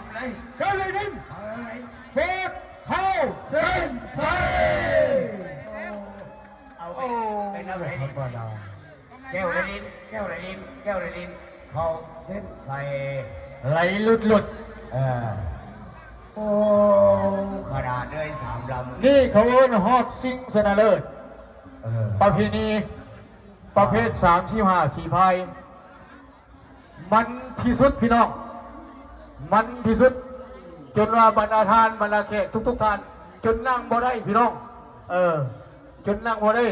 ຳໄລ ແກ້ວໄລລິນ ເປີດເຂົ້າເສັ້ນໄຊ. ເອົາໄປ ໂອ້ ໄປນຳໄລລິນ ທຳມະດາ ແກ້ວໄລລິນ ແກ້ວໄລລິນ ແກ້ວໄລລິນ ເຂົ້າເສັ້ນໄຊ ໄຫຼຫຼຸດໆ. ເອີ ໂອ້ ຂະໜາດເລີຍ ສາມລຳ ນີ້ເຂົາເອີ້ນຮອບຊິງຊະນະເລີດ. ເອີ ປະເພນີ ປະເພດສາມສິບຫ້າສີພາຍ ມັນທີ່ສຸດພີ່ນ້ອງ ມັນທີ່ສຸດ ຈົນວ່າບັນດາທ່ານ ບັນດາແຂກທຸກໆທ່ານ ຈົນນັ່ງບໍ່ໄດ້ພີ່ນ້ອງ ເອີ ຈົນນັ່ງບໍ່ໄດ້.